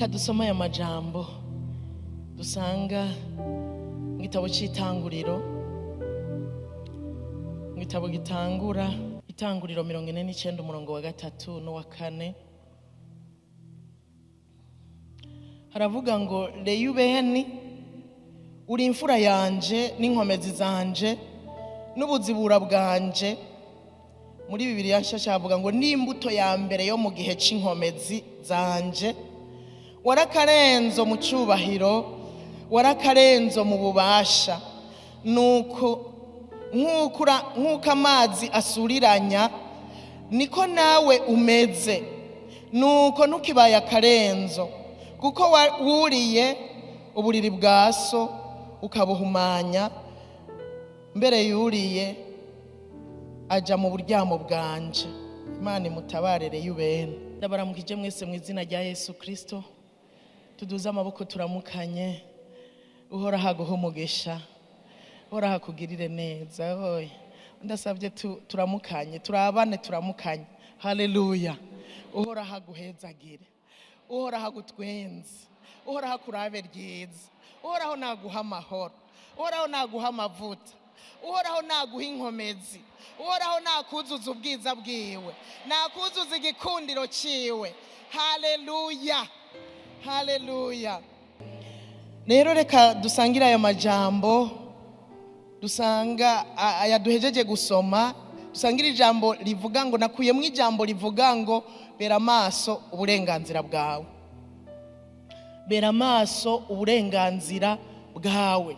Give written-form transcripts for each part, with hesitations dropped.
Reka dusome aya majambo dusanga mu gitabo cy'itanguriro, mu gitabo gitangura, Itanguriro 49 umurongo wa 3 n'uwa 4. Haravuga ngo: Reyubeni, uri imfura yanje n'inkomezi zanje n'ubuzibura bwanje. Muri Bibiliya nshasha havuga ngo n'imbuto ya mbere yo mu gihe c'inkomezi zanje. Warakarenzo mu cubahiro, warakarenzo mu bubasha. Nuko nk'uko amazi asuriranya niko nawe umeze, nuko ntukibaye akarenzo, kuko wuriye uburiri bwa so ukabuhumanya. Mbere yuriye aja mu buryamo bwanje. Imana imutabarere Yubeni. Ndabaramukije mwese mu izina rya Yesu Kristo. Tuduze amaboko turamukanye. Uhoraho aguhe umugisha, uhoraho akugirire neza. Hoye ndasabye turamukanye, turabane, turamukanye. Haleluya. Uhoraho aguhezagire, uhoraho agutwenze, uhoraho akurabe ryiza, uhoraho naguha amahoro, uhoraho naguha amavuta, uhoraho naguha inkomezi, uhoraho nakuzuza ubwiza bwiwe, nakuzuza igikundiro ciwe. Haleluya, haleluya. Rero reka dusangire aya majambo dusanga aya duhejeje gusoma. Dusangire ijambo rivuga ngo, nakuyemwo ijambo rivuga ngo bera amaso uburenganzira bwawe. Bera amaso uburenganzira bwawe.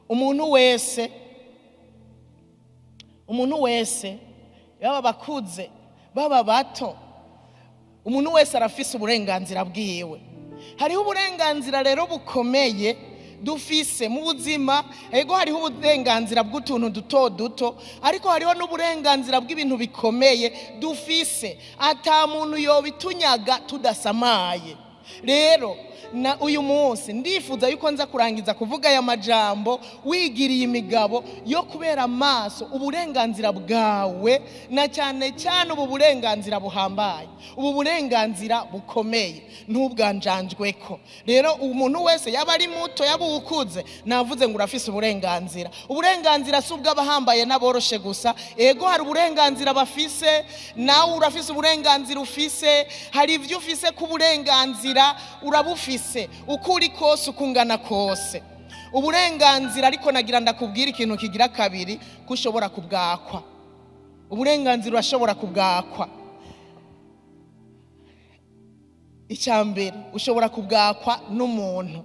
Umuntu wese, umuntu wese, yaba bakuze baba bato, umuntu wese arafise uburenganzira bwiwe. Hariho uburenganzira rero bukomeye dufise mu buzima. Ego hariho uburenganzira bw'utuntu duto duto, ariko hariho n'uburenganzira bw'ibintu bikomeye dufise ata muntu yobitunyaga tudasamaye. Rero na uyu munsi ndifuza yuko nza kurangiza kuvuga aya majambo wigiriye imigabo yo kubera amaso uburenganzira bwawe, na cyane cyane ubu burenganzira buhambaye, ubu burenganzira bukomeye, ntubwanjanjweko. Rero umuntu wese yaba ari muto yaba ukuze, navuze ngo urafise uburenganzira. Uburenganzira si ubw'abahambaye n'aboroshe gusa. Ego hari uburenganzira bafise, nawe urafise uburenganzira ufise. Hari ivyo ufise ku burenganzira urabufise uko uri kose, uko ungana kose. Uburenganzira, ariko nagira ndakubwira ikintu kigira kabiri, ko ushobora kubwakwa. Uburenganzira urashobora kubwakwa. Icya mbere, ushobora kubwakwa n'umuntu.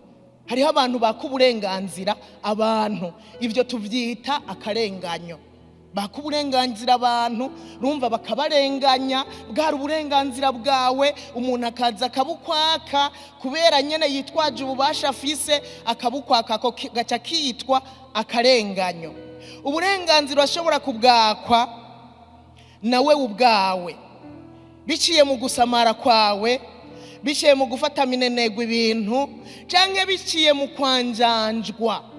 Hariho abantu baka uburenganzira abantu, ivyo tuvyita akarenganyo. Baka uburenganzira abantu, rumva bakabarenganya. Bwari uburenganzira bwawe, umuntu akaza akabukwaka kubera nyene yitwaje ububasha afise, akabukwaka, ako gaca kitwa akarenganyo. Uburenganzira urashobora kubwakwa nawe ubwawe, biciye mu gusamara kwawe, biciye mu gufata minenegwa ibintu, canke biciye mu kwanjanjwa.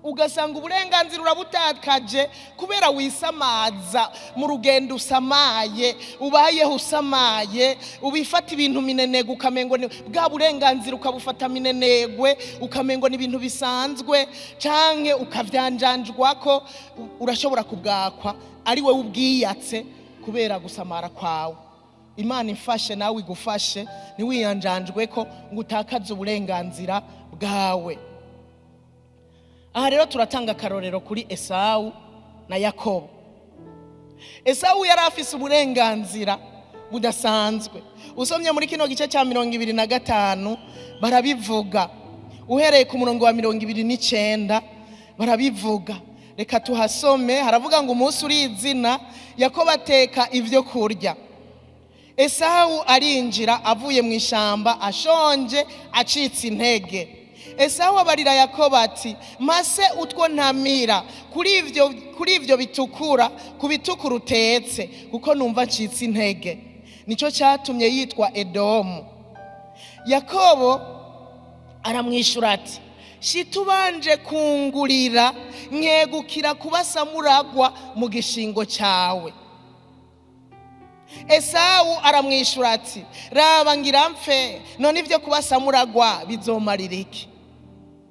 Ugasanga uburenganzira urabutakaje kubera wisamaza mu rugendo usamaye, ubayeho usamaye, ubifata ibintu minenegwe, ukamengo ni bwa burenganzira ukabufata minenegwe, ukamengo ni ibintu bisanzwe, canke ukavyanjanjwako. Urashobora kubwakwa ari wewe ubwiyatse kubera gusamara kwawe. Imana imfashe nawe igufashe, ntiwiyanjanjweko ngo utakaze uburenganzira bwawe. Aha rero turatanga akarorero kuri Esawu na Yakobo. Esawu yari afise uburenganzira budasanzwe. Usomye muri kino gice cya 25 barabivuga, uhereye ku murongo wa 29 barabivuga. Reka tuhasome. Haravuga ngo umunsi urizina Yakobo ateka ivyo kurya. Esawu arinjira avuye mu ishamba ashonje acitse intege. Esawu abarira Yakobo ati: mase utwo ntamira kuri ivyo bitukura, ku bitukura utetse, kuko numva ncitse intege. Nico cyatumye yitwa Edomu. Yakobo aramwishura ati: shitubanje kungurira nkegukira kuba samuragwa mu gishingo cyawe. Esawu aramwishura ati: "Raba, ngira mpfe, none ibyo kuba samuragwa bizomarira iki?"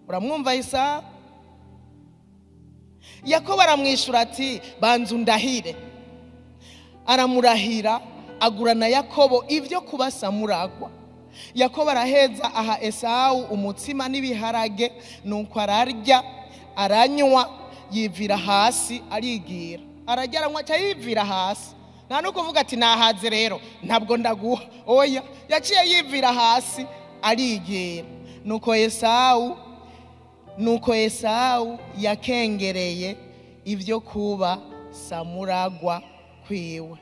Uramwumva Esawu? Yakobo aramwishura ati: "Banza undahire." Aramurahira, agurana Yakobo ibyo kuba samuragwa. Yakobo araheza aha Esawu umutsima n'ibiharage, nuko ararya, aranywa, yivira hasi, arigira. Ararya, aranywa, aca yivira hasi. Nta no kuvuga ati: "Nahaze rero, ntabwo ndaguha." Oya, yaciye yivira hasi, arigira. Nuko Esawu yakengereye ibyo kuba samuragwa kwiwe.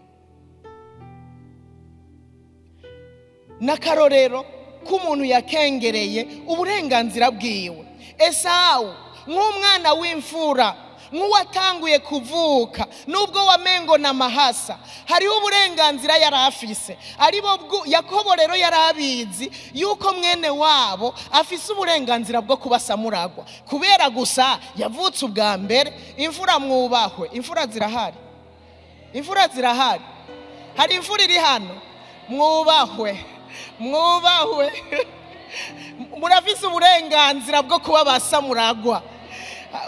N'akarorero k'umuntu yakengereye uburenganzira bwiwe. Esawu nk'umwana w'imfura, nk'uwatanguye kuvuka, nubwo wamengo na mahasa, hariho uburenganzira yari afise. Aribo Yakobo rero yari abizi yuko mwene wabo afise uburenganzira bwo kuba samuragwa, kubera gusa yavutse ubwa mbere. Imfura mwubahwe. Imfura zirahari? Imfura zirahari? Hari imfura iri hano? Mwubahwe, mwubahwe. Murafise uburenganzira bwo kuba basamuragwa,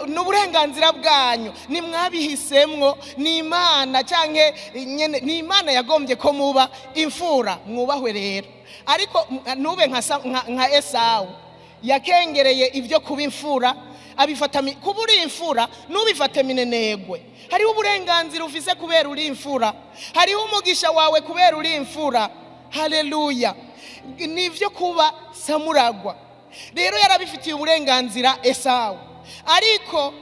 ni uburenganzira bwanyu, nimwabihisemwo, ni Imana canke nyene, ni Imana yagombye ko muba imfura. Mwubahwe rero, ariko ntube nka Esawu yakengereye ibyo kuba imfura, abifata kuba uri imfura, ntubifate minenegwe. Hariho uburenganzira ufise kubera uri imfura, hariho umugisha wawe kubera uri imfura. Haleluya! Ni ibyo kuba samuragwa rero yarabifitiye uburenganzira Esawu, ariko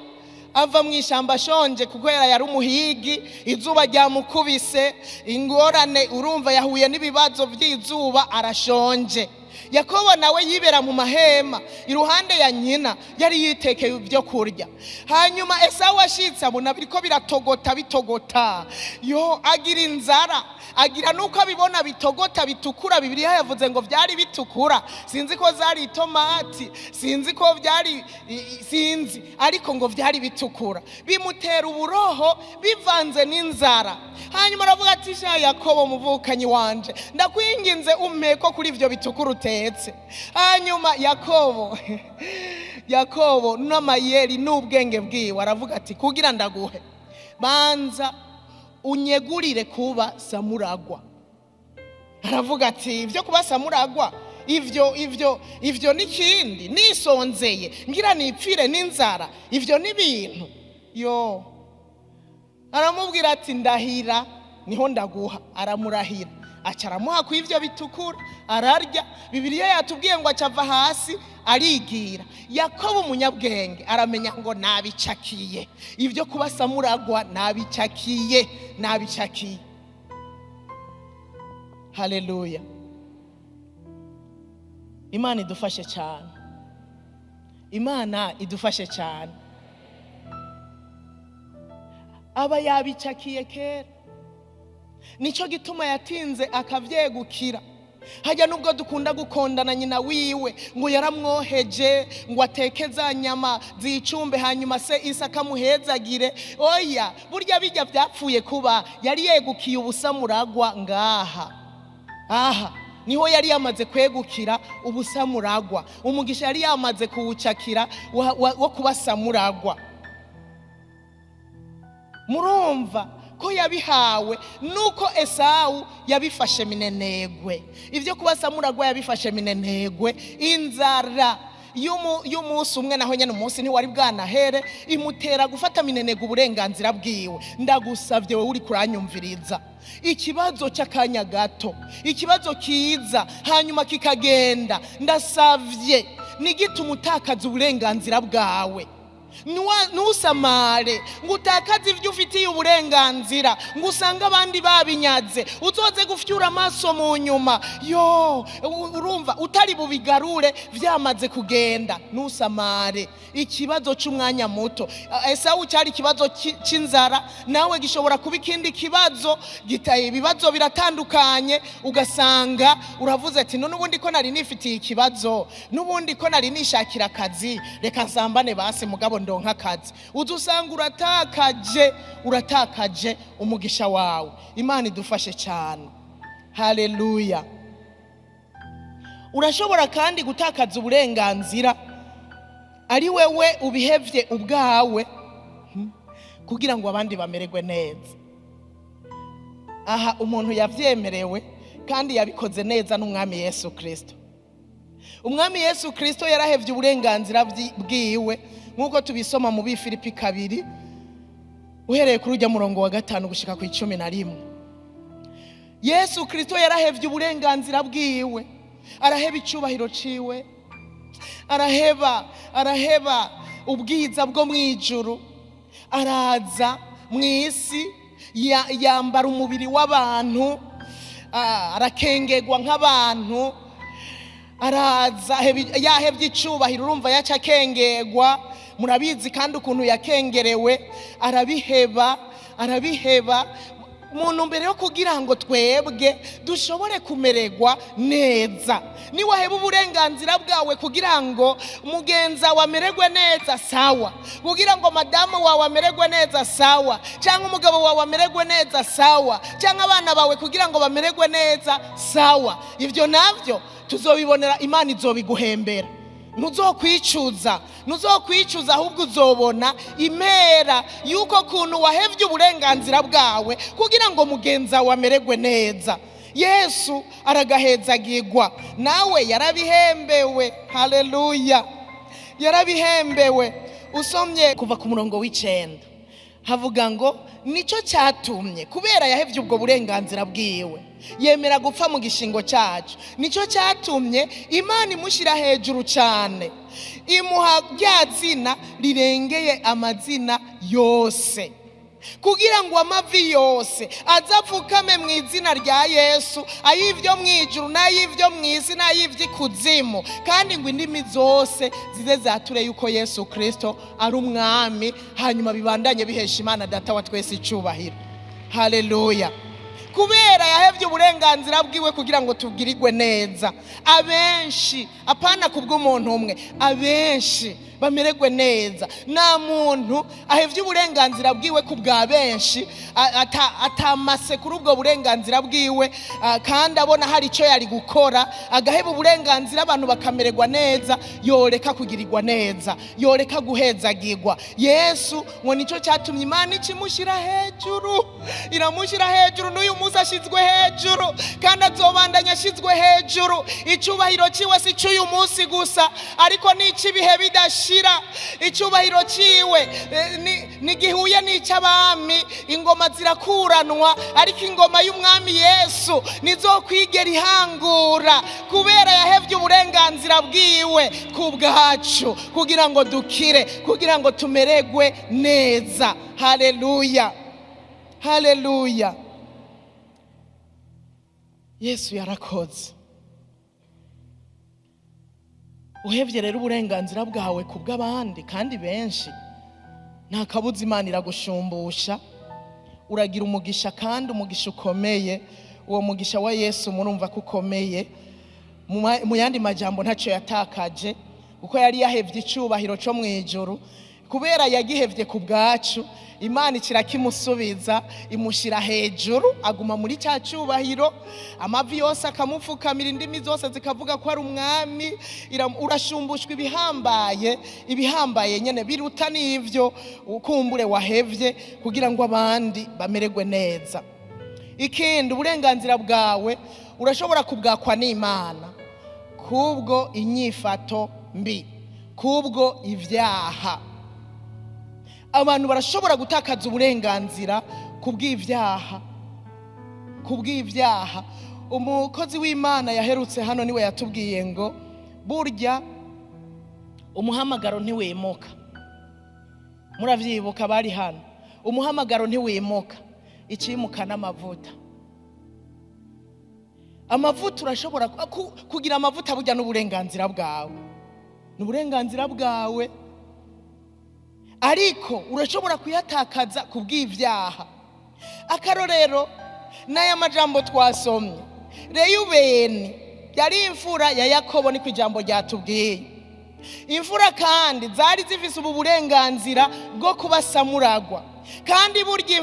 ava mu ishyamba ashonje, kuko yari umuhigi, izuba ryamukubise ingorane, urumva yahuye n'ibibazo by'izuba, arashonje. Yakobo nawe yibera mu mahema iruhande ya nyina, yari yitekeye ibyo kurya. Hanyuma Esawu ashitse abona biriko biratogota, bitogota. Yo, agira inzara, agira nuko abibona bitogota, bitukura. Bibiliya yavuze ngo byari bitukura, sinzi ko zari itomati, sinzi ko byari sinzi, ariko ngo byari bitukura, bimutera uburoho bivanze n'inzara. Hanyuma aravuga ati: "Sha Yakobo muvukanyi wanje, ndakwinginze umpeko kuri ivyo bitukura utetse." Hanyuma Yakobo n'amayeri n'ubwenge bwiwe aravuga ati: "Kugira ndaguhe, banza unyegurire kuba samuragwa." Aravuga ati: "Ibyo kuba samuragwa, ivyo n'ikindi nisonzeye, ngira nipfire n'inzara, ivyo n'ibintu yo." Aramubwira ati: "Ndahira niho ndaguha." Aramurahira, aca aramuha ku ivyo bitukura, ararya. Bibiliya yatubwiye ngo aca ava hasi, arigira. Yakobo umunyabwenge aramenya ngo nabicakiye, ibyo kuba samuragwa nabicakiye, nabicakiye. Haleluya! Imana idufashe cyane, Imana idufashe cyane. Aba yabicakiye kera, nicyo gituma yatinze akavyegukira. Hajya nubwo dukunda gukondana nyina wiwe ngo yaramwoheje ngo ateke za nyama zicumbe, hanyuma se Isaka amuhezagire, oya, burya bijya byapfuye kuba yari yegukiye ubusamuragwa ngaha. Aha niho yari yamaze kwegukira ubusamuragwa, umugisha yari yamaze kuwucakira wo kuba samuragwa. Murumva ko yabihawe nuko Esawu yabifashe minenegwe. Ibyo kuba samuragwa yabifashe minenegwe. Inzara y'umunsi umwe, naho nyene umunsi ntiwari bwanahere, imutera gufata minenegwe uburenganzira bwiwe. Ndagusavye wowe uri kuranyumviriza, ikibazo cy'akanya gato, ikibazo kiza hanyuma kikagenda, ndasavye nigituma utakaza uburenganzira bwawe. Ntusamare ngo utakaze ibyo ufitiye uburenganzira, ngo usange abandi babinyaze, uzoze gufyura amaso mu nyuma yo urumva utari bubigarure, byamaze kugenda. Ntusamare ikibazo cy'umwanya muto. Esawu cyari ikibazo cy'inzara, nawe gishobora kuba ikindi kibazo gitaye. Ibibazo biratandukanye, ugasanga uravuze ati: "None ubundi ko nari nifitiye ikibazo, n'ubundi ko nari nishakira akazi, reka nsambane basi mugabo." ndonke akazi. Uza usanga uratakaje umugisha wawe. Imana idufashe cyane. Haleluya. Urashobora kandi gutakaza uburenganzira ari wewe ubihevye ubwawe kugira ngo abandi bamererwe neza. Aha umuntu yavyemerewe kandi yabikoze neza n'Umwami Yesu Kristo. Umwami Yesu Kristo yarahevye uburenganzira bwiwe, nkuko tubisoma mu Bifilipi 2 uhereye kuri ujya murongo wa 5 gushika ku 11. Yesu Kristo yarahevye uburenganzira bwiwe, araheba icubahiro ciwe, araheba ubwiza bwo mwijuru, araza mwisi, yambara umubiri w'abantu, arakengegwa nk'abantu, araza yahevye icubahiro, urumva yaca akengegwa. Murabizi kandi ukuntu yakengerewe, arabiheba. Muntu mbere yo kugira ngo twebwe dushobore kumererwa neza. Niwaheba uburenganzira bwawe kugira ngo mugenza wamererwe neza, sawa. Kugira ngo madamu wawe amererwe neza, sawa. Cyangwa umugabo wawe amererwe neza, sawa. Cyangwa abana bawe kugira ngo bamererwe neza, sawa. Ivyo navyo tuzobibonera, Imana izobiguhembera. Ntuzokwicuza, ahubwo uzobona impera yuko kuntu wahevye uburenganzira bwawe kugira ngo mugenza wamererwe neza. Yesu aragahezagirwa, nawe yarabihembewe. Haleluya, yarabihembewe. Usomye kuva ku murongo w'9 havuga ngo nico cyatumye, kubera yahevye ubwo burenganzira bwiwe, yemera gupfa mu gishingo cyacu, nico cyatumye Imana imushyira hejuru cyane, imuha rya zina rirengeye amazina yose, kugira ngo amavi yose azapfukame mu izina rya Yesu, ay'ivyo mwijuru n'ay'ivyo mwisi n'ay'ivy'ikuzimu, kandi ngo indimi zose zize zature yuko Yesu Kristo ari umwami, hanyuma bibandanye bihesha Imana Data wa twese icubahiro. Haleluya. Kubera yahevye uburenganzira bwiwe kugira ngo tubwirigwe neza, abenshi, apana kubw'umuntu umwe, abenshi bamererwe neza. Nta muntu ahevye uburenganzira bwiwe kubwa benshi atamase kuri ubwo burenganzira bwiwe, kandi abona hari ico yari gukora, agaheba uburenganzira abantu bakamererwa neza, yoreka kugirirwa neza, yoreka guhezagirwa. Yesu ngo nico cyatumye Imana ikimushyira hejuru, iramushyira hejuru. N'uyu munsi ashizwe hejuru, kandi azobandanya ashizwe hejuru. Icubahiro ciwe si cy'uyu munsi gusa, ariko n'ic'ibihe bidashira. Icubahiro ciwe nigihuye n'ic'abami. Ingoma zirakuranwa, ariko ingoma y'Umwami Yesu nizokwigera ihangura, kubera yahevye uburenganzira bwiwe ku bwacu, kugira ngo dukire, kugira ngo tumererwe neza. Haleluya, haleluya. Yesu yarakoze. Uhevye rero uburenganzira bwawe kubw'abandi kandi benshi, nta kabuza Imana iragushumbusha, uragira umugisha, kandi umugisha ukomeye. Uwo mugisha wa Yesu murumva ko ukomeye. Mu yandi majambo ntacyo yatakaje, kuko yari yahevye icubahiro co mwijuru, kubera yagihevye ku bwacu, Imana ikirakimusubiza, imushyira hejuru, aguma muri cya cyubahiro, amavi yose akamupfukamira, indimi zose zikavuga ko ari umwami. Urashumbushwa ibihambaye, ibihambaye nyene biruta n'ivyo ukumbure wahevye kugira ngo abandi bamererwe neza. Ikindi, uburenganzira bwawe urashobora kubwakwa n'Imana kubwo inyifato mbi, kubwo ivyaha. Abantu barashobora gutakaza uburenganzira kubw'ivyaha, kubw'ivyaha. Umukozi w'Imana yaherutse hano niwe yatubwiye ngo burya umuhamagaro ntiwimuka. Muravyibuka bari hano, umuhamagaro ntiwimuka, icimuka n'amavuta. Amavuta urashobora kugira amavuta, burya n'uburenganzira bwawe, n'uburenganzira bwawe, ariko urashobora kuyatakaza kubw'ivyaha. Akarorero n'aya majambo twasomye, Reyubeni yari imfura ya Yakobo, niko ijambo ryatubwiye. Imfura kandi zari zifise ubu burenganzira bwo kubasamuragwa. Kandi burya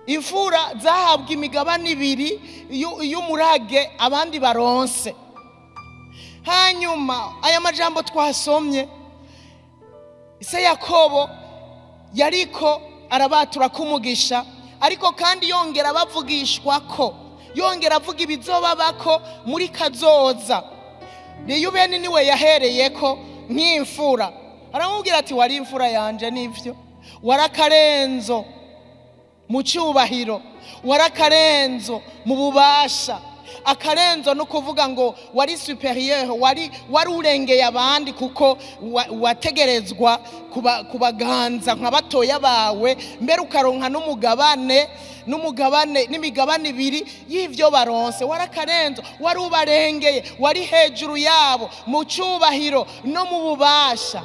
imfura zahabwa imigabane ibiri y'umurage abandi baronse. Hanyuma aya majambo twasomye, se Yakobo yariko arabatura kumugisha, ariko kandi yongera bavugishwa ko, yongera avuga ibizobabako muri kazoza. Reyubeni niwe yahereyeko nk'imfura, aramubwira ati wari imfura yanje nivyo, warakarenzo mu cyubahiro, warakarenzo mu bubasha. Akarenzo no kuvuga ngo wari superieur, wari urengeye abandi, kuko wategerezwa kubaganza nka batoya bawe, mbere ukaronka n'umugabane n'imigabane ibiri y'ivyo baronse. Warakarenzo, wari ubarengeye, wari hejuru yabo mu cyubahiro no mu bubasha.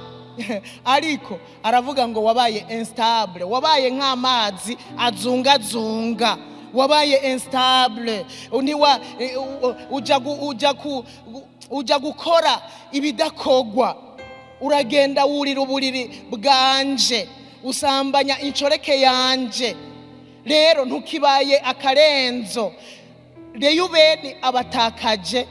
Ariko aravuga ngo wabaye instable, wabaye nk'amazi azungazunga, wabaye instable, uja gukora ibidakogwa, uragenda wurira uburiri bwanje, usambanya inshoreke yanje, rero ntukibaye akarenzo. Reyubeni abatakaje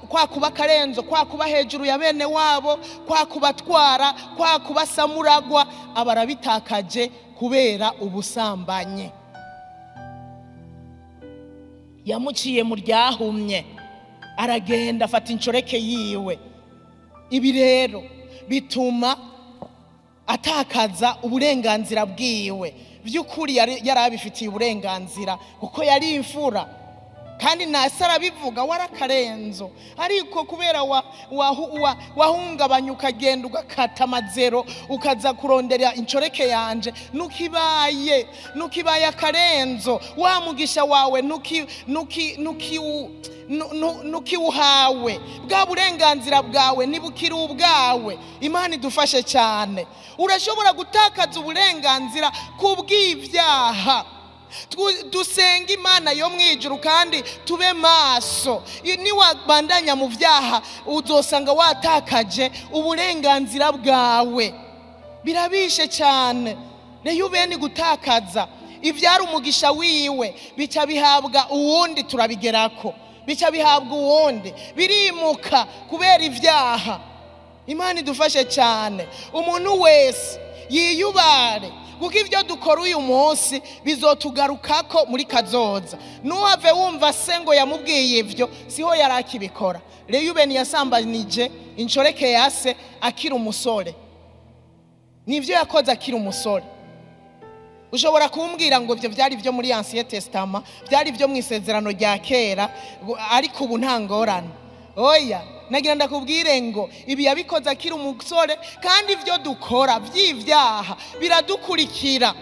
kwa kuba karenzo, kwa kuba hejuru ya bene wabo, kwa kubatwara, kwa kubasamuragwa, abarabitakaje kubera ubusambanye. Yamuciye mu ryahumye, aragenda afata inshoreke yiwe. Ibi rero bituma atakaza uburenganzira bwiwe. By'ukuri yari abifitiye uburenganzira kuko yari imfura, kandi na se arabivuga warakarenzo, ariko kubera wahungabanya ukagenda ugakata amazero ukaza kurondera inshoreke yanje, nukibaye akarenzo, wa mugisha wawe nukiwuhawe, bwa burenganzira bwawe nibukiri ubwawe. Imana idufashe cyane. Urashobora gutakaza uburenganzira kubw'ibyaha. Dusenga Imana yo mwijuru kandi tube maso. Niwabandanya mu vyaha uzosanga watakaje uburenganzira bwawe. Birabishe cyane. Reyubeni gutakaza ivyari umugisha wiwe bica bihabwa uwundi, turabigerako, bica bihabwa uwundi, birimuka kubera ivyaha. Imana idufashe cyane. Umuntu wese yiyubare, kuko ivyo dukora uyu munsi bizotugarukako muri kazoza. Nuhave wumva se ngo yamubwiye ivyo, siho yarakibikora. Reyubeni yasambanije inshoreke ya se akiri umusore, nivyo yakoze akiri umusore. Ushobora kumbwira ngo ivyo vyari byo muri Ancien Testament, byari byo mu isezerano rya kera, ariko ubu nta ngorane. Oya, nagira ndakubwire ngo ibi yabikoze akiri umusore, kandi ivyo dukora vy'ivyaha biradukurikira,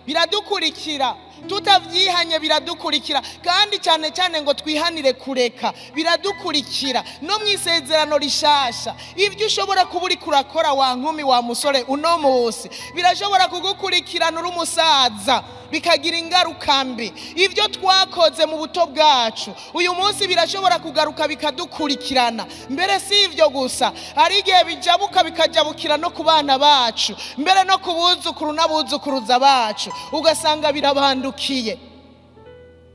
biradukurikira tutavyihanye, biradukurikira. Kandi cyane cyane ngo twihanire kureka, biradukurikira no mu isezerano rishasha. Ivyo ushobora kuba uriko urakora wa nkumi wa musore uno munsi birashobora kugukurikirana uri umusaza, bikagira ingaruka mbi. Ivyo twakoze mu buto bwacu uyu munsi birashobora kugaruka bikadukurikirana. Mbere si ivyo gusa, hari igihe bijabuka bikajabukira no ku bana bacu, mbere no ku buzukuru n'abuzukuruza bacu, ugasanga birabandukiye.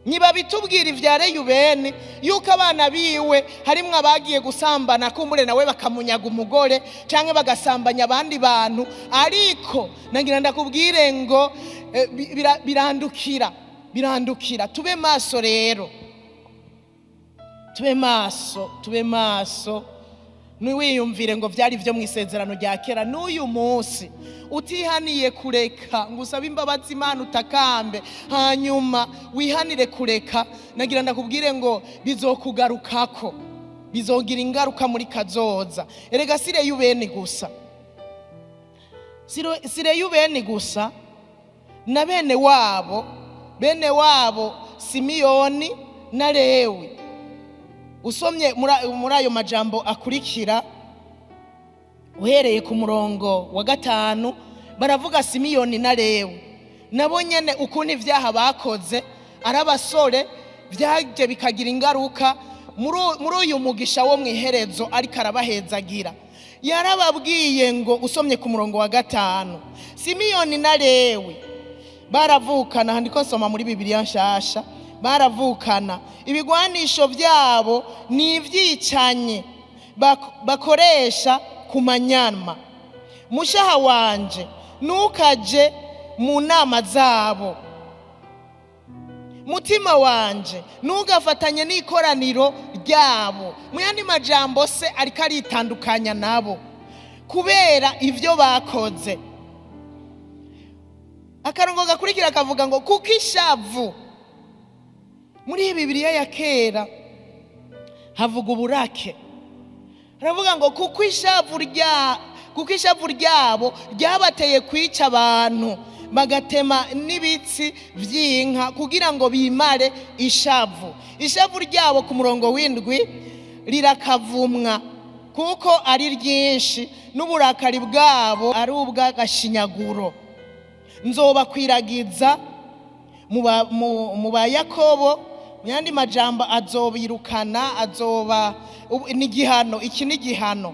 Niba bitubwira ivya Reyubeni yuko abana biwe harimwo abagiye gusambana, kumbure nawe bakamunyaga umugore canke bagasambanya abandi bantu, ariko nagira ndakubwire ngo birandukira, birandukira. Tube maso rero, tube maso, tube maso. Ntiwiyumvire ngo vyari vyo mu isezerano rya kera. N'uyu munsi utihaniye kureka ngo usabe imbabazi Imana utakambe, hanyuma wihanire kureka, nagira ndakubwire ngo bizokugarukako, bizogira ingaruka muri kazoza. Erega si Reyubeni gusa, si Reyubeni gusa, na bene wabo, bene wabo Simiyoni na Lewi. Usomye muri ayo majambo akurikira uhereye ku murongo wa 5, baravuga Simiyoni na Lewi nabo nyene ukuntu ivyaha bakoze ari abasore byaje bikagira ingaruka Muri uyu mugisha wo mu iherezo ariko arabahezagira, yarababwiye ngo, usomye ku murongo wa 5, Simiyoni na Lewi baravukana. Handiko nsoma muri Bibiliya nshasha, baravukana. Ibigwanisho byabo ni ibyicanye bakoresha ku manyama. Mushaha wanje, ntukaje mu nama zabo. Mutima wanje, ntugafatanye n'ikoraniro ryabo. Mu yandi majambo, se ariko aritandukanya nabo kubera ibyo bakoze. Akarongo gakurikira kavuga ngo kuko ishavu, muri iyi Bibiliya ya kera havuga uburake, haravuga ngo kuko ishavu ryabo ryabateye kwica abantu, bagatema n'ibitsi by'inka kugira ngo bimare ishavu. Ishavu ryabo, ku murongo w'7, rirakavumwa kuko ari ryinshi, n'uburakari bwabo ari ubw'agashinyaguro. Nzobakwiragiza mu ba Yakobo. Mu yandi majambo, azobirukana, azoba ni igihano. Iki ni igihano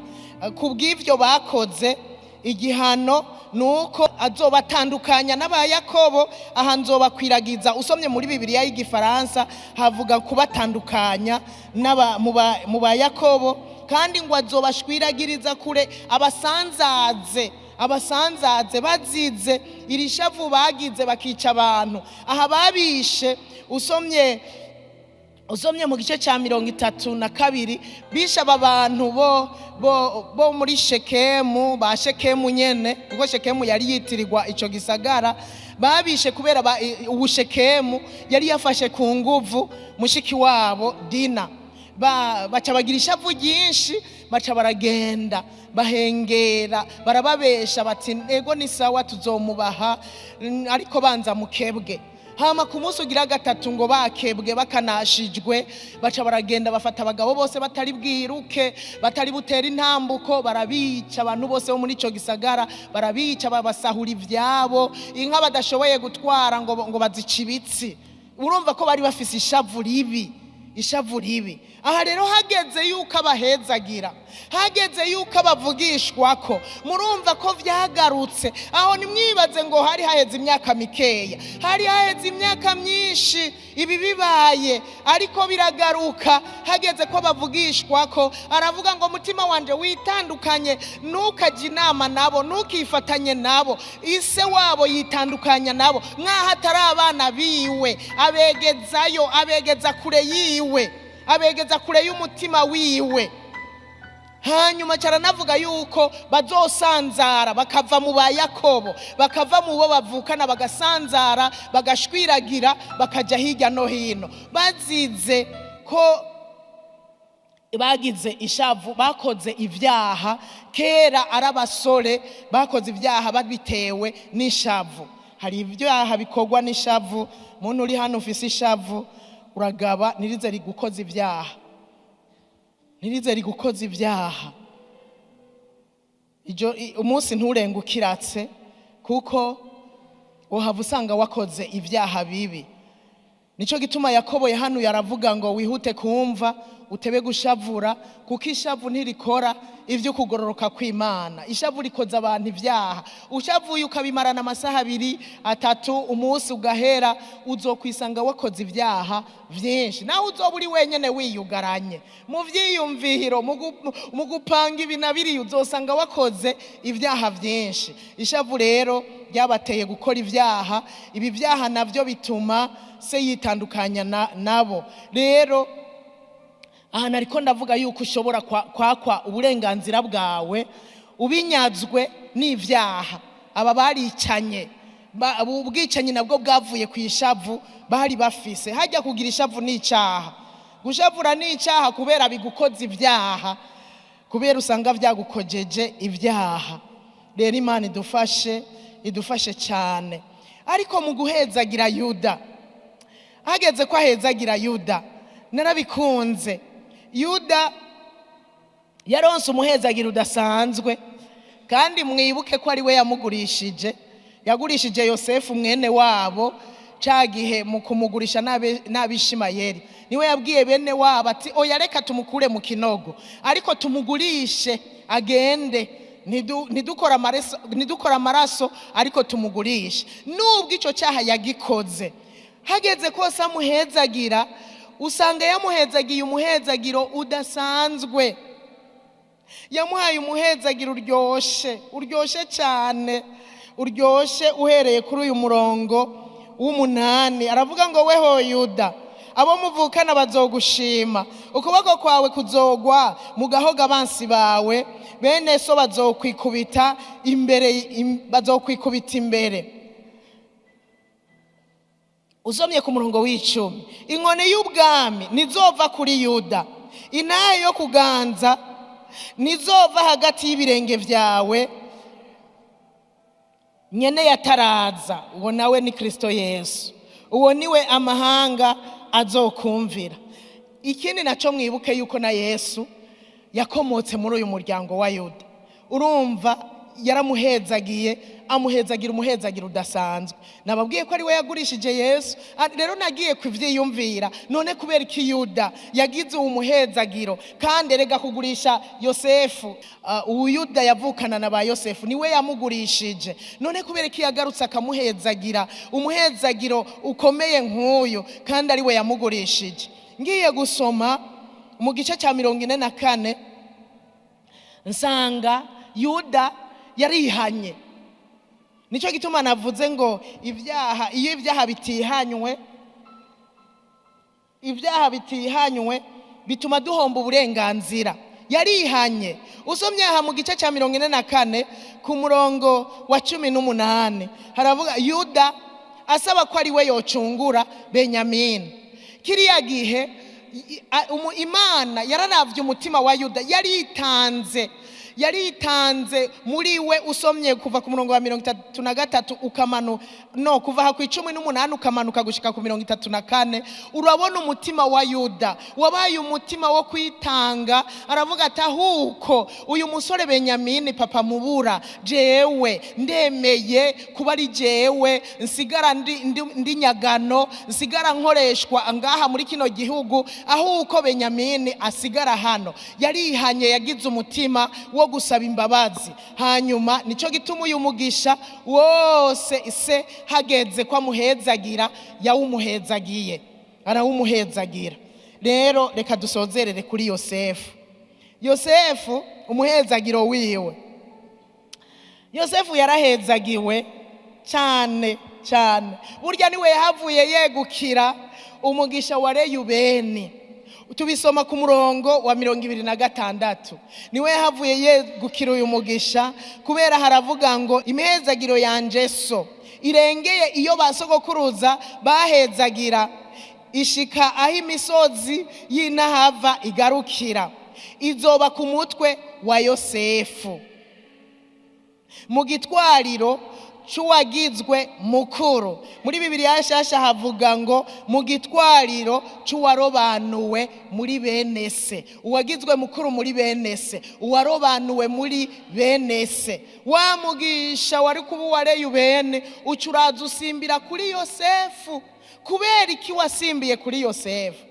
ku bw'ibyo bakoze. Igihano ni uko azobatandukanya n'aba Yakobo. Aha nzobakwiragiza, usomye muri Bibiliya y'Igifaransa havuga kubatandukanya mu ba Yakobo, kandi ngo azobashwiragiriza kure, abasanzaze, abasanzaze bazize iri shavu bagize bakica abantu. Aha babishe, usomye mu gice cya 32, bishe aba bantu bo muri Shekemu, ba Shekemu nyene, kuko Shekemu yari yitirirwa ico gisagara. Babishe kubera ubu Shekemu yari yafashe ku nguvu mushiki wabo Dina. Baca bagira ishavu ryinshi, baca baragenda bahengera, barababesha bati: "Ego, ni sawa, tuzomubaha, ariko banza mukebwe." Hama ku munsi ugira gatatu, ngo bakebwe bakanashijwe, baca baragenda bafata abagabo bose batari bwiruke, batari butere intambuko, barabica. Abantu bose bo muri ico gisagara barabica, babasahura ivyabo, inka badashoboye gutwara ngo bazica ibitsi. Urumva ko bari bafise ishavu ribi, ishavu ribi. Aha rero hageze yuko abahezagira, hageze yuko abavugishwako, murumva ko vyagarutse. Aho nimwibaze ngo hari haheze imyaka mikeya, hari haheze imyaka myinshi ibi bibaye, ariko biragaruka. Hageze ko bavugishwako, aravuga ngo: "Mutima wanje, witandukanye, ntukajye inama nabo, ntukifatanye nabo." Ise wabo yitandukanya nabo nk'aho atari abana biwe, abegezayo, abegeza kure yiwe, abegeza kure y'umutima wiwe. Hanyuma cyaranavuga yuko bazosanzara bakava mu ba Yakobo, bakava mu bo bavukana, bagasanzara, bagashwiragira, bakajya hirya no hino, bazize ko bagize ishavu, bakoze ibyaha kera ari abasore, bakoze ibyaha babitewe n'ishavu. Hari ibyaha bikorwa n'ishavu. Muntu uri hano ufise ishavu, uragaba, ntirize rigukoza ibyaha, ntirize rigukoza ibyaha. Umunsi nturenga ukiratse, kuko uhava usanga wakoze ibyaha bibi. Nicyo gituma Yakobo yahanuye, aravuga ngo: "Wihute kumva, utebe gushavura, kuko ishavu ntirikora ibyo kugororoka kw'Imana." Ishavu rikoza abantu ibyaha. Ushavuye ukabimarana amasaha 2, 3, umunsi ugahera, uzokwisanga wakoze ibyaha byinshi. Nawe uzoba uri wenyine wiyugaranye mu byiyumviro, mu gupanga ibi na biriya, uzosanga wakoze ibyaha byinshi. Ishavu rero ryabateye gukora ibyaha. Ibi byaha nabyo bituma se yitandukanya nabo. Rero ahantu ariko ndavuga yuko ushobora kwakwa uburenganzira bwawe ubinyazwe n'ibyaha. Aba baricanye. Ubu bwicanyi nabwo bwavuye ku ishavu bari bafise. Hajya kugira ishavu n'icyaha, gushavura n'icyaha, kubera bigukoza ibyaha, kubera usanga byagukojeje ibyaha. Rero Imana idufashe, idufashe cyane. Ariko mu guhezagira Yuda, hageze ko ahezagira Yuda, narabikunze. Yuda yaronse umuhezagira udasanzwe, kandi mwibuke ko ari we yamugurishije, yagurishije Yosefu mwene wabo. Ca gihe mu kumugurisha n'Abishimayeli, niwe yabwiye bene wabo ati: "Oya, reka tumukure mu kinogo, ariko tumugurishe agende, ntidukore amaraso, ariko tumugurishe." Nubwo icyo cyaha yagikoze, hageze kose amuhezagira, usanga yamuhezagiye umuhezagiro udasanzwe. Yamuhaye umuhezagiro uryoshe, uryoshe cyane, uryoshe. Uhereye kuri uyu murongo w'8, aravuga ngo: "Weho Yuda, abo muvukana bazogushima, ukuboko kwawe kuzogwa mu gahoga abansi bawe, bene so bazokwikubita imbere, bazokwikubita imbere." Usomye ku murongo w'10: "Inkoni y'ubwami ntizova kuri Yuda, intahe yo kuganza ntizova hagati y'ibirenge byawe, nyene yataraza." Uwo nawe ni Kristo Yesu, uwo niwe amahanga azokumvira. Ikindi nacyo, mwibuke yuko na Yesu yakomotse muri uyu muryango wa Yuda. Urumva yaramuhezagiye, amuhezagira umuhezagiro udasanzwe. Nababwiye ko ari we yagurishije Yesu. Rero nagiye kuvyiyumvira: none kubera iki Yuda yagize uwo muhezagiro, kandi erega kugurisha Yosefu, uwu Yuda yavukana na ba Yosefu, niwe yamugurishije, none kubera iki yagarutse akamuhezagira umuhezagiro ukomeye nk'uyu kandi ari we yamugurishije? Ngiye gusoma mu gice cya 44, nsanga Yuda yarihanye. Nicyo gituma navuze ngo ibyaha, iyo ibyaha bitihanywe, ibyaha bitihanywe bituma duhomba uburenganzira. Yarihanye. Usomye aha mu gice cya 44 ku murongo wa 18, haravuga Yuda asaba ko ari we yocungura Benyamini. Kiriya gihe Imana yararavye umutima wa Yuda, yaritanze, yaritanze muri we. Usomye kuva ku murongo wa 33 ukamanu no kuva aha ku 18 ukamanuka gushika ku 34, urabona umutima wa Yuda wabaye umutima wo kwitanga. Aravuga ati: "Ahuko uyu musore Benyamini papa mubura, jewe ndemeye kuba ari jewe nsigara ndi nyagano, nsigara nkoreshwa ngaha muri kino gihugu, ahuko Benyamini asigara hano." Yarihanye, yagize umutima wo gusaba imbabazi. Hanyuma nicyo gituma uyu mugisha wose se hageze ko amuhezagira, yawumuhezagiye, arawumuhezagira. Rero reka dusozerere kuri Yosefu. Yosefu, umuhezagiro wiwe, Yosefu yarahezagiwe cyane cyane. Burya niwe yahavuye yegukira umugisha wa Reyubeni, tubisoma ku murongo wa 26. Niwe yahavuye yegukira uyu mugisha, kubera haravuga ngo: "Imihezagiro yanje so irengeye iyo ba sogokuruza bahezagira, ishika aho imisozi y'inahava igarukira, izoba ku mutwe wa Yosefu, mu gitwariro c'uwagizwe mukuru." Muri Bibiliya nshasha havuga ngo: "Mu gitwariro c'uwarobanuwe muri bene se." Uwagizwe mukuru muri bene se, uwarobanuwe muri bene se. Wa mugisha wari kuba uwa Reyubene uca uraza usimbira kuri Yosefu. Kubera iki wasimbiye kuri Yosefu?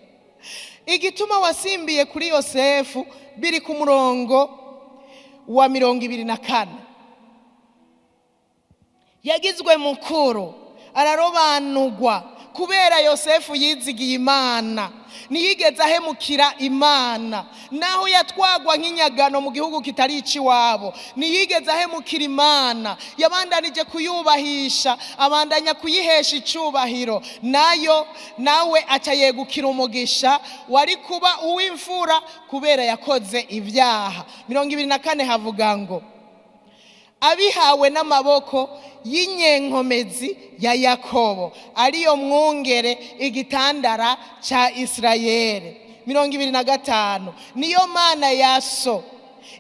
Igituma wasimbiye kuri Yosefu biri ku murongo wa 24. Yagizwe mukuru, ararobanurwa kubera Yosefu yizigiye Imana, ntiyigeze ahemukira Imana. Naho yatwagwa nk'inyagano mu gihugu kitari iciwabo, ntiyigeze ahemukira Imana. Yabandanije kuyubahisha, abandanya kuyihesha icubahiro, nayo nawe aca yegukira umugisha wari kuba uw'imfura kubera yakoze ibyaha. 24 havuga ngo: "Abihawe n'amaboko y'inyenkomezi ya Yakobo, ariyo mwungere, igitandara ca Isirayeli." 25: "Niyo Mana ya so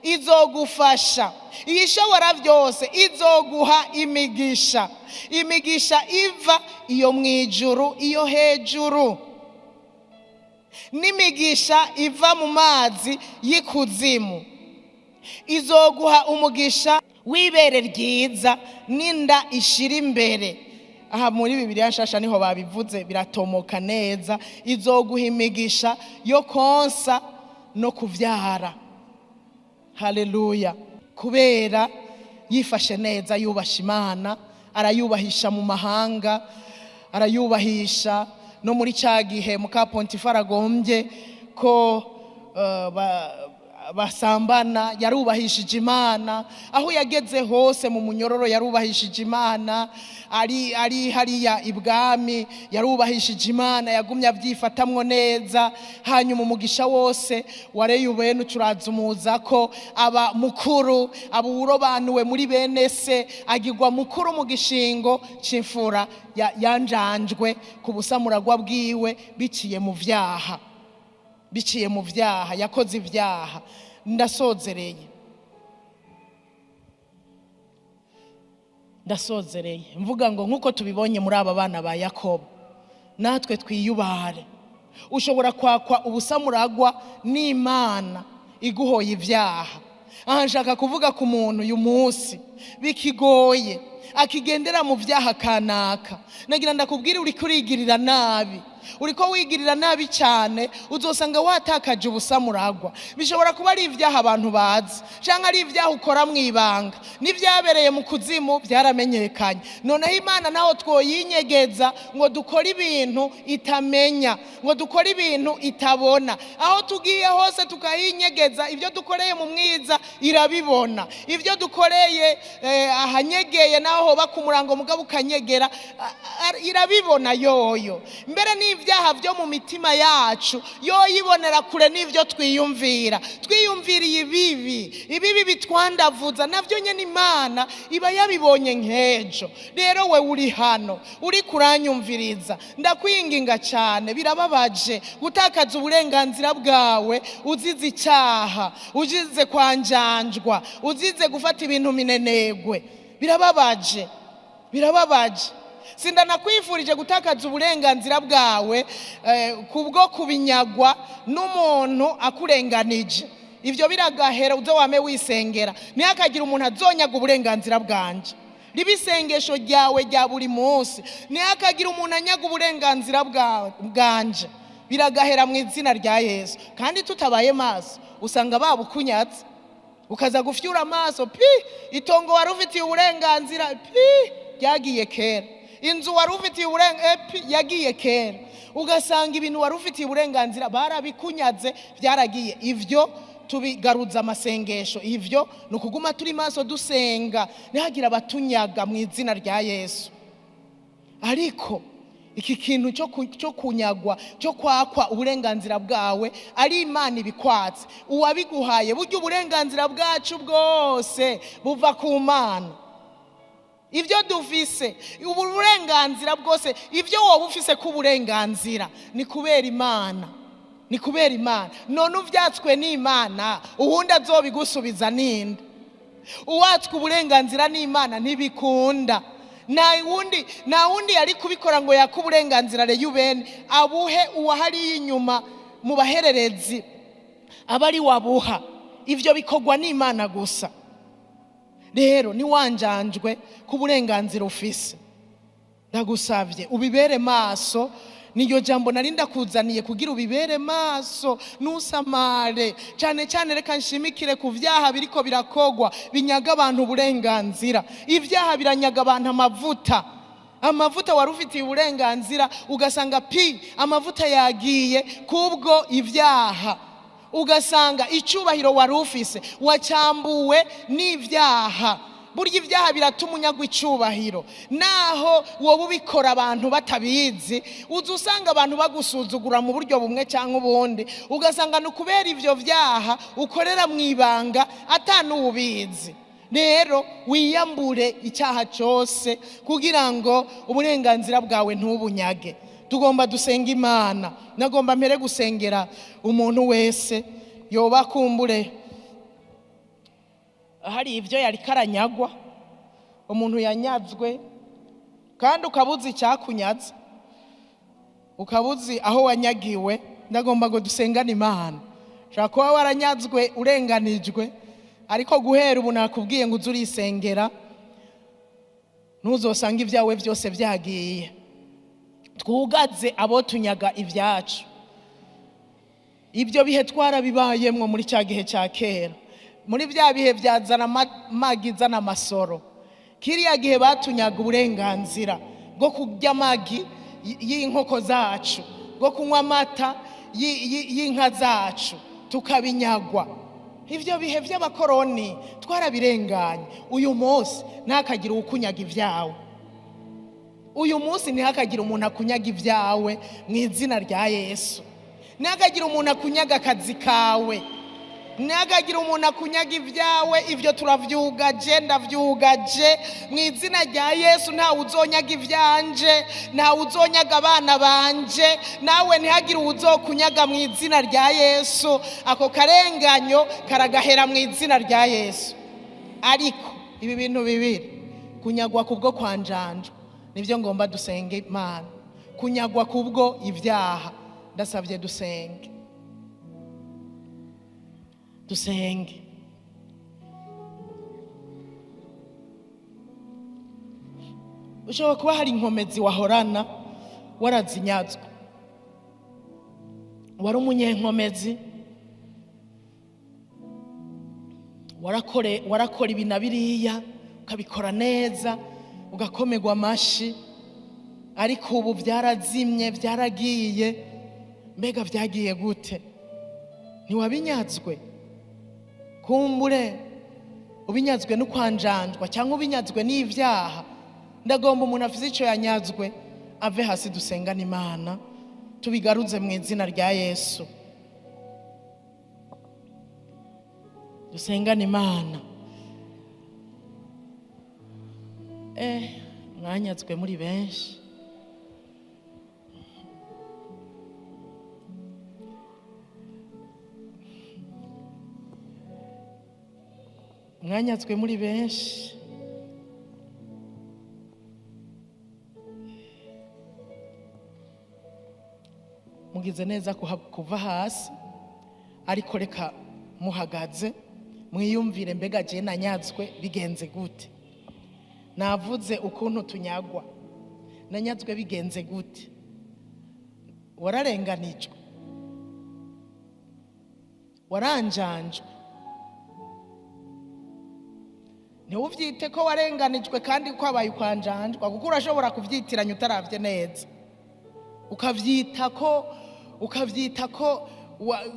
izogufasha, Iyishobora Byose izoguha imigisha, imigisha iva iyo mu ijuru iyo hejuru, n'imigisha iva mu mazi y'ikuzimu. Izoguha umugisha w'ibere ryiza n'inda ishira imbere." Aha muri Bibiliya nshasha niho babivuze, biratomoka neza. Izoguha imigisha yo konsa no kuvyara. Haleluya. Kubera yifashe neza, yubasha Imana, arayubahisha mu mahanga, arayubahisha no muri ca gihe muka Pontifari agombye ko basambana, yarubahishije Imana. Aho yageze hose mu munyororo yarubahishije Imana, ari hariya ibwami yarubahishije Imana, yagumye abyifatamwo neza. Hanyuma umugisha wose wa Reyubeni ucurazumuza ko aba mukuru, aba urobanuwe muri bene se, agirwa mukuru mu gishingo c'imfura yanjanjwe ku busamuragwa bwiwe biciye mu vyaha. Biciye mu vyaha, yakoze ivyaha. Ndasozereye mvuga ngo nkuko tubibonye muri aba bana ba Yakobo, natwe twiyubare. Ushobora kwakwa ubusamuragwa n'Imana iguhoye ivyaha. Aha nshaka kuvuga ku muntu uyu munsi bikigoye, akigendera mu vyaha kanaka. Nagira ndakubwira, uri kurigirira nabi, uriko wigirira nabi cyane, uzosanga watakaje ubusamuragwa. Bishobora kuba ari ivyaha abantu bazi, canke ari ivyaha ukora mwibanga, n'ivyabereye mu kuzimu byaramenyekanye. Noneho Imana naho twoyinyegeza ngo dukore ibintu itamenya, ngo dukore ibintu itabona. Aho tugiye hose tukayinyegeza, ibyo dukoreye mu mwiza irabibona, ibyo dukoreye ahanyegeye naho hoba ku murango mugabo ukanyegera irabibona yoyo. Mbere ni ibyaha byo mu mitima yacu yoyibonera kure n'ivyo twiyumvira. Twiyumviriye ibibi bitwandavuza, navyo nyene Imana iba yabibonye nk'ejo. Rero we uri hano uri kuranyumviriza, ndakwinginga cyane, birababaje gutakaza uburenganzira bwawe uzize icyaha, uzize kwanjanjwa, uzize gufata ibintu minenegwe. Birababaje, birababaje. Sindanakwifurije gutakaza uburenganzira bwawe kubwo kubinyagwa n'umuntu akurenganije. Ivyo biragahera, uzo wame wisengera, ntihakagira umuntu azonyaga uburenganzira bwanje. Ribisengesho ryawe rya buri munsi, ntihakagira umuntu anyaga uburenganzira bwanje. Biragahera mu izina rya Yesu. Kandi tutabaye maso usanga babukunyatse, ukaza gufyura amaso, pi itongo wari ufitiye uburenganzira, pi ryagiye kera, inzu wari ufitiye uburenganzira yagiye kera, ugasanga ibintu wari ufitiye uburenganzira barabikunyaze, byaragiye. Ivyo tubigaruza amasengesho, ivyo ni ukuguma turi maso dusenga, ntihagire abatunyaga mu izina rya Yesu. Ariko iki kintu cyo kunyagwa, cyo kwakwa uburenganzira bwawe, ari Imana ibikwatse, uwabiguhaye. Burya uburenganzira bwacu bwose buva ku Mana. Ibyo dufise, uburenganzira bwose, ibyo wowe ufise ku burenganzira ni kubera Imana, ni kubera Imana. None uvyatswe n'Imana, uwundi azobigusubiza ninde? Uwatswe uburenganzira n'Imana ntibikunda. Nta wundi yari kubikora ngo yake uburenganzira Reyubeni, abuhe uwahariye inyuma mu bahererezi, abari wabuha. Ivyo bikorwa n'Imana gusa. Rero niwanjanjwe ku burenganzira ufise, ndagusavye ubibere maso. Niyo jambo nari ndakuzaniye kugira ubibere maso, nusamare. Cyane cyane reka nshimikire ku vyaha biriko birakogwa binyaga abantu uburenganzira. Ivyaha biranyaga abantu amavuta. Amavuta wari ufitiye uburenganzira, ugasanga pi amavuta yagiye kubwo ivyaha. Ugasanga icyubahiro wari ufise wacyambuwe n'ivyaha. Burya ivyaha biratuma unyagwa icubahiro. Naho wowe ubikora abantu batabizi, uza usanga abantu bagusuzugura mu buryo bumwe cyangwa ubundi, ugasanga ni ukubera ivyo vyaha ukorera mu ibanga atanubizi. Rero wiyambure icyaha cyose kugira ngo uburenganzira bwawe ntubunyage. Tugomba dusenga Imana. Nagomba mpere gusengera umuntu wese yoba kumbure hari ivyo yari karanyagwa, umuntu yanyazwe kandi ukabuzi icyakunyaze, ukabuzi aho wanyagiwe. Ndagomba ngo dusengane Imana. Ushobora kuba waranyazwe urenganijwe, ariko guhera ubu nakubwiye ngo uze urisengera. Ntuzosanga ibyawe byose byagiye. Twugaze abo tunyaga ibyacu. Ibyo bihe twarabibayemwo muri cya gihe cya kera, muri bya bihe byazana amagi zana amasoro. Kiriya gihe batunyaga uburenganzira bwo kurya amagi y'inkoko zacu, bwo kunywa amata y'inka zacu, tukabinyagwa. Ibyo bihe by'abakoroni twarabirenganye. Uyu munsi ntihakagire ukunyaga ibyawe. Uyu munsi ntihakagire umuntu akunyaga ibyawe mu izina rya Yesu. Ntihakagire umuntu akunyaga akazi kawe. Ntihakagire umuntu akunyaga ibyawe. Ibyo turavyugaje, ndavyugaje mu izina rya Yesu. Ntawe uzonyaga ivyanje, ntawe uzonyaga abana banje, nawe ntihagire uwuzokunyaga mu izina rya Yesu. Ako karenganyo karagahera mu izina rya Yesu. Ariko ibi bintu bibiri, kunyagwa kubwo kwanjanjwa, nibyo ngomba dusenge Imana. Kunyagwa kubwo ibyaha, ndasabye dusenge. Dusenge. Ushobora kuba hari inkomezi wahorana warazinyazwe, wari umunyenkomezi, warakora ibi na biriya ukabikora neza, ugakomerwa amashi, ariko ubu byarazimye, byaragiye. Mbega byagiye gute? Ntiwabinyazwe? Kumbure ubinyazwe no kwanjanjwa cyangwa ubinyazwe n'ibyaha. Ndagomba umuntu afite icyo yanyazwe ave hasi, dusengane Imana, tubigaruze mu izina rya Yesu. Dusengane Imana. Mwanyazwe muri benshi. Mwanyazwe muri benshi. Mugize neza kuva hasi, ariko reka muhagaze mwiyumvire, mbega je nanyazwe bigenze gute? Navuze ukuntu tunyagwa, nanyazwe bigenze gute? Wararenganijwe, waranjanjwe. Ntiwuvyite ko warenganijwe kandi ko abaye ukwanjanjwa, kuko urashobora kuvyitiranya utaravye neza, ukavyita ko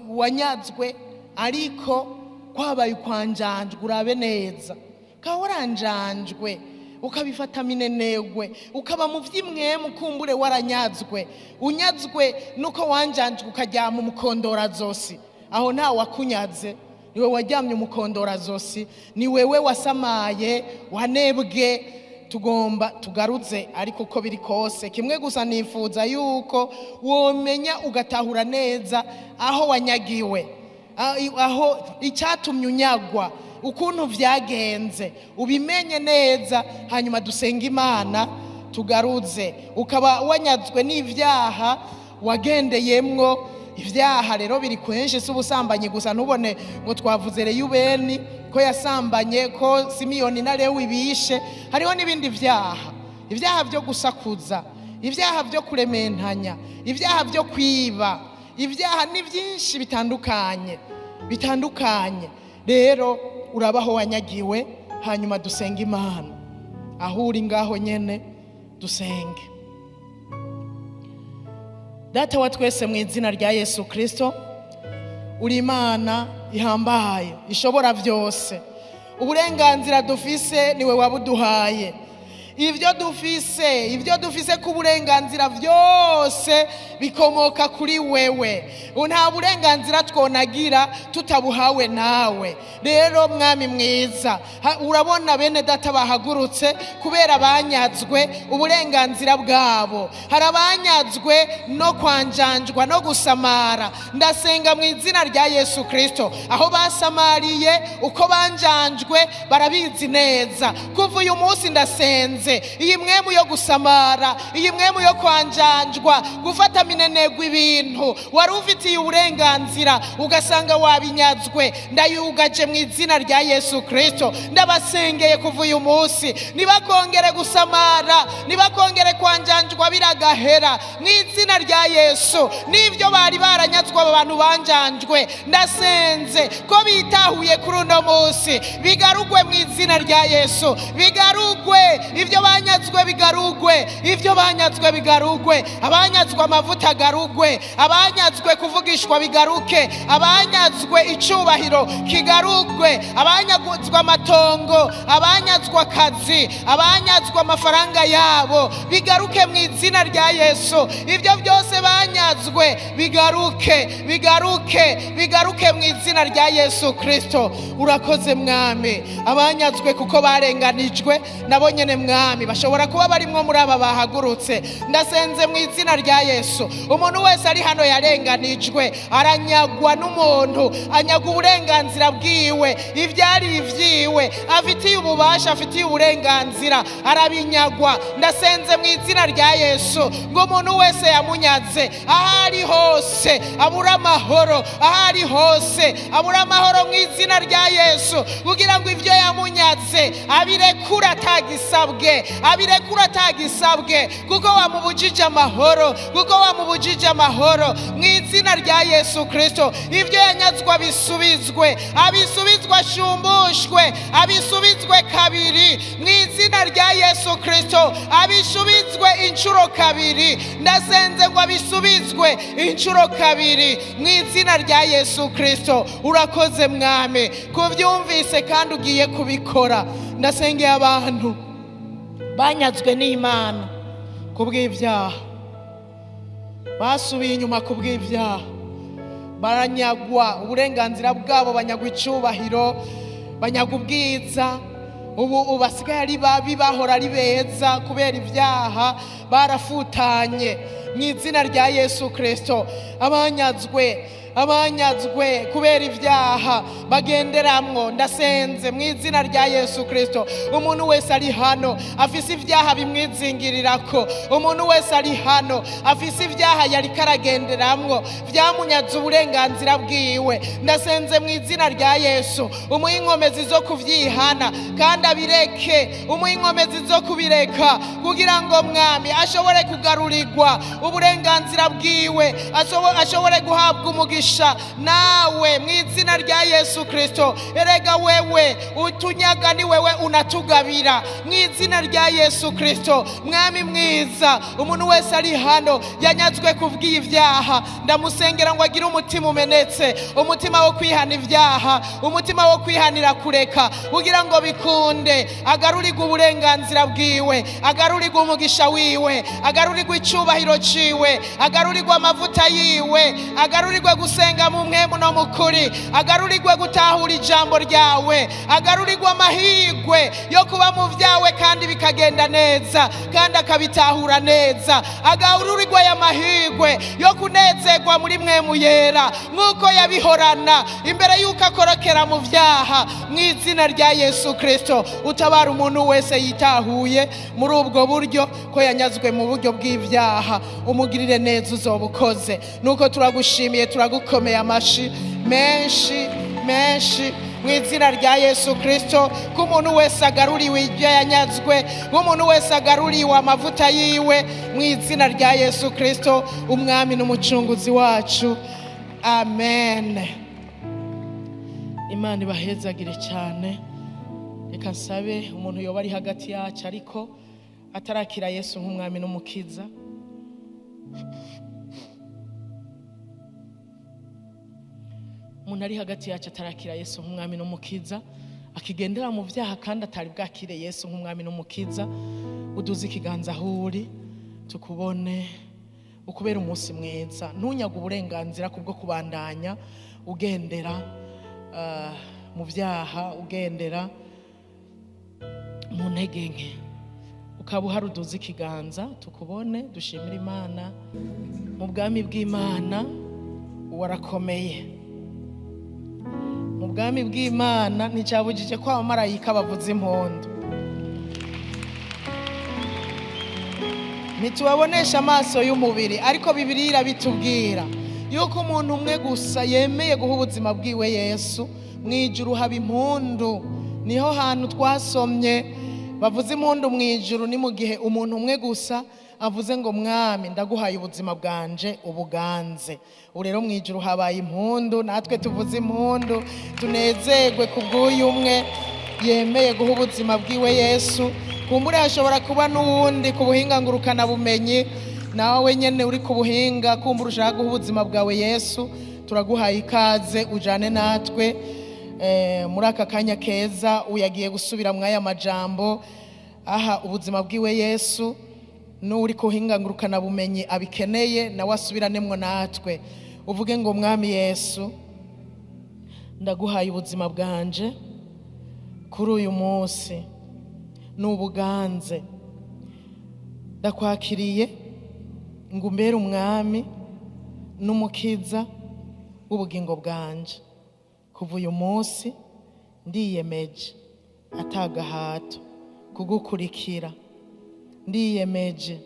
wanyazwe, ariko kwabaye ukwanjanjwa. Urabe neza ka waranjanjwe, ukabifata minenegwe, ukaba mu vyimwemu, kumbure waranyazwe. Unyazwe nuko wanjanjwe ukaryama umukondora zosi. Aho nta wakunyaze, niwe waryamye umukondora zosi, ni wewe wasamaye, wanebwe. Tugomba tugaruze, ariko uko biri kose kimwe gusa nifuza yuko womenya ugatahura neza aho wanyagiwe, aho icyatumye unyagwa, ukuntu vyagenze, ubimenye neza, hanyuma dusenge Imana tugaruze. Ukaba wanyazwe n'ivyaha wagendeyemwo. Ivyaha rero biri kwenshi, si ubusambanyi gusa. Ntubone ngo twavuze Reyubeni ko yasambanye, ko Simiyoni na Lewi bishe. Hariho n'ibindi vyaha, ibyaha byo gusakuza, ibyaha byo kurementanya, ibyaha byo kwiba, ibyaha ni byinshi bitandukanye bitandukanye. Rero urabaho wanyagiwe, hanyuma dusenge Imana. Aho uri ngaho nyene dusenge. Data wa twese mu izina rya Yesu Kristo, uri Imana ihambaye, ishobora byose. Uburenganzira dufise niwe wabuduhaye. Ibyo dufise ku burenganzira byose bikomoka kuri wewe. Nta burenganzira twonagira tutabuhawe nawe. Rero mwami mwiza, urabona bene data bahagurutse kubera banyazwe uburenganzira bwabo. Hari abanyazwe no kwanjanjwa no gusamara. Ndasenga mu izina rya Yesu Kristo, aho basamariye uko banjanjwe barabizi neza. Kuva uyu munsi ndasenze Ndasenze iyi mwemu yo gusamara, iyi mwemu yo kwanjanjwa, gufata minenegwa ibintu wari ufitiye uburenganzira ugasanga wabinyazwe, ndayugaje mu izina rya Yesu Kristo. Ndabasengeye kuva uyu munsi ntibakongere gusamara, ntibakongere kwanjanjwa, biragahera mu izina rya Yesu. N'ibyo bari baranyazwe abo bantu banjanjwe, ndasenze ko bitahuye kuri uno munsi bigarugwe mu izina rya Yesu, bigarugwe ibyo banyazwe, bigarugwe ibyo banyazwe, bigarugwe abanyazwe amavuta agarugwe, abanyazwe kuvugishwa bigaruke, abanyazwe icubahiro kigarugwe, abanyazwe amatongo, abanyazwe akazi, abanyazwe amafaranga yabo bigaruke mu izina rya Yesu. Ibyo byose banyazwe bigaruke, bigaruke, bigaruke mu izina rya Yesu Kristo. Urakoze Mwami. Abanyazwe kuko barenganijwe nabo nyene Mwami bashobora kuba barimwo muri aba bahagurutse, ndasenze mu izina rya Yesu. Umuntu wese ari hano yarenganijwe, aranyagwa n'umuntu, anyagwa uburenganzira bwiwe, ivyari ivyiwe, afitiye ububasha, afitiye uburenganzira, arabinyagwa. Ndasenze mu izina rya Yesu ngo umuntu wese yamunyaze aho ari hose abura amahoro, aho ari hose abura amahoro mu izina rya Yesu, kugira ngo ivyo yamunyaze abirekure atagisabwe, abirekure atagisabwe, kuko wamubujije amahoro, kuko wamubujije amahoro mu izina rya Yesu Kristo. Ivyo yanyazwa bisubizwe, abisubizwe ashumbushwe, abisubizwe kabiri mu izina rya Yesu Kristo, abisubizwe inshuro kabiri. Ndasenze ngo abisubizwe inshuro kabiri mu izina rya Yesu Kristo. Urakoze Mwami kuvyumvise kandi ugiye kubikora. Ndasengeye abantu banyazwe n'Imana kubw'ibyaha, basubiye inyuma kubw'ibyaha, baranyagwa uburenganzira bwabo, banyagwa icubahiro, banyagwa ubwiza, ubu basigaye ari babi, bahora ari beza kubera ibyaha barafutanye mu izina rya Yesu Kristo. Abanyazwe, abanyazwe kubera ibyaha bagenderamwo, ndasenze mu izina rya Yesu Kristo. Umuntu wese ari hano afise ibyaha bimwizingirirako, umuntu wese ari hano afise ibyaha yari karagenderamwo byamunyaze uburenganzira bwiwe, ndasenze mu izina rya Yesu umuhe inkomezi zo kuvyihana kandi abireke, umuhe inkomezi zo kubireka kugira ngo Mwami ashobore kugarurirwa uburenganzira bwiwe, ashobore guhabwa umugisha nawe mu izina rya Yesu Kristo. Erega wewe utunyaga ni wewe unatugabira mu izina rya Yesu Kristo. Mwami mwiza, umuntu wese ari hano yanyazwe kubw'ibyaha, ndamusengera ngo agire umutima umenetse, umutima wo kwihana ibyaha, umutima wo kwihanira kureka, kugira ngo bikunde agarurirwe uburenganzira bwiwe, agarurirwe umugisha wiwe, agarurirwe icubahiro ciwe, agarurirwe amavuta yiwe, agarurirwe gusenga mu mwemu no mukuri, agarurirwe gutahura ijambo ryawe, agarurirwe amahirwe yo kuba mu vyawe kandi bikagenda neza kandi akabitahura neza, agarurirwe aya mahirwe yo kunezerwa muri mwemu yera nk'uko yabihorana imbere y'uko akorokera mu vyaha mu izina rya Yesu Kristo. Utabara umuntu wese yitahuye muri ubwo buryo ko yanyazwe mu buryo bw'ivyaha, umugirire neza uzoba ukoze. Nuko turagushimiye, turagukomeye amashi menshi menshi mu izina rya Yesu Kristo, ko umuntu wese agaruriwe ibyo yanyazwe, ko umuntu wese agaruriwe amavuta yiwe mu izina rya Yesu Kristo, Umwami n'Umucunguzi wacu. Amen. Imana ibahezagire cyane. Reka nsabe umuntu yoba ari hagati yacu ariko atarakira Yesu nk'Umwami n'Umukiza, umuntu ari hagati yacu atarakira Yesu nk'Umwami n'Umukiza, akigendera mu byaha kandi atari bwakire Yesu nk'Umwami n'Umukiza, uduze ikiganza aho uri tukubone, ukubera umunsi mwiza. Ntunyaga uburenganzira kubwo kubandanya ugendera mu byaha, ugendera mu ntege nke. Ukaba uhari uduze ikiganza tukubone, dushimire Imana. Mu bwami bw'Imana warakomeye, mu bwami bw'Imana nticyabujije ko abamarayika bavuza impundu. Ntitubabonesha amaso y'umubiri, ariko Bibiliya irabitubwira yuko umuntu umwe gusa yemeye guha ubuzima bwiwe Yesu, mu ijuru haba impundu. Niho hantu twasomye bavuze impundu mu ijuru, ni mu gihe umuntu umwe gusa avuze ngo mwami ndaguhaye ubuzima bwanje ubuganze. Ubu rero mu ijuru habaye impundu, natwe tuvuze impundu, tunezerwe ku bw'uyu umwe yemeye guha ubuzima bwiwe Yesu. Kumbure hashobora kuba n'uwundi ku buhinga ngurukana bumenyi, nawe nyene uri ku buhinga, kumbura ushaka guha ubuzima bwawe Yesu, turaguhaye ikaze ujane natwe muri aka kanya keza. Uyagiye gusubira mw'aya majambo aha ubuzima bwiwe Yesu, n'uri ku buhinga ngurukana bumenyi abikeneye nawe asubiраnemwo natwe. Uvuge ngo mwami Yesu ndaguhaye ubuzima bwanje kuri uyu munsi n'ubuganze, ndakwakiriye ngo umbere umwami n'umukiza w'ubugingo bwanje. Kuva uyu munsi ndiyemeje atagahato kugukurikira, ndiyemeje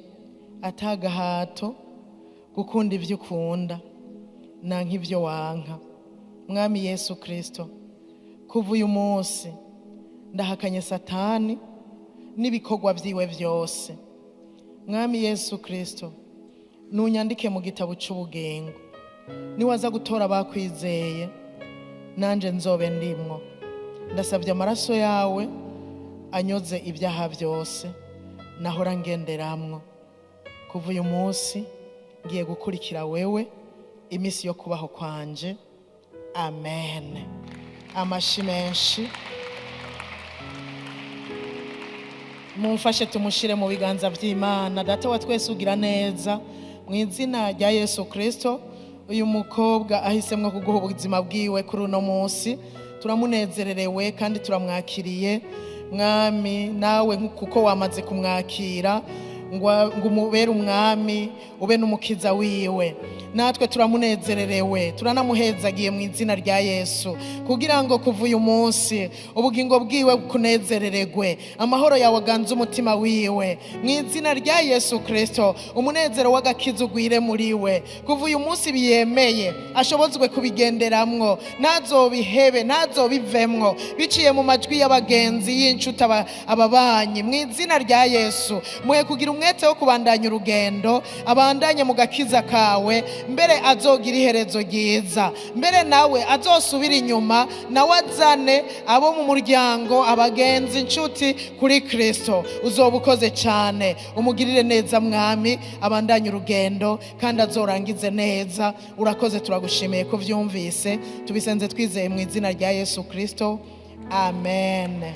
atagahato gukunda ibyo ukunda nanka ibyo wanka. Mwami Yesu Kristo, kuva uyu munsi ndahakanye Satani n'ibikorwa byiwe byose. Mwami Yesu Kristo, nunyandike mu gitabo cy'ubugingo, niwaza gutora abakwizeye nanje nzobe ndimwo. Ndasabye amaraso yawe anyoze ibyaha byose nahora ngenderamwo. Kuva uyu munsi ngiye gukurikira wewe iminsi yo kubaho kwanje. Amen. Amashi menshi. Mumfashe tumushire mu biganza by'Imana. Data wa twese ugira neza, mu izina rya Yesu Kristo, uyu mukobwa ahisemwo kuguha ubuzima bwiwe kuri uno munsi, turamunezererewe kandi turamwakiriye. Mwami, nawe kuko wamaze kumwakira ngo umubere umwami ube n'umukiza wiwe, natwe turamunezererewe, turanamuhezagiye mu izina rya Yesu, kugira ngo kuva uyu munsi ubugingo bwiwe bukunezereregwe, amahoro yawe aganze umutima wiwe mu izina rya Yesu Kristo. Umunezero w'agakiza ugwire muri we kuva uyu munsi, biyemeye ashobozwe kubigenderamwo, ntazobihebe ntazobivemwo, biciye mu majwi y'abagenzi y'incuti ababanyi mu izina rya Yesu. Muhe kugira umwete wo kubandanya urugendo, abandanye mu gakiza kawe, mbere azogira iherezo ryiza, mbere nawe azosubira inyuma, nawe azane abo mu muryango, abagenzi, inshuti kuri Kristo. Uzoba ukoze cyane, umugirire neza mwami, abandanye urugendo kandi azorangize neza. Urakoze, turagushimiye ko vyumvise, tubisenze twizeye mu izina rya Yesu Kristo. Amen.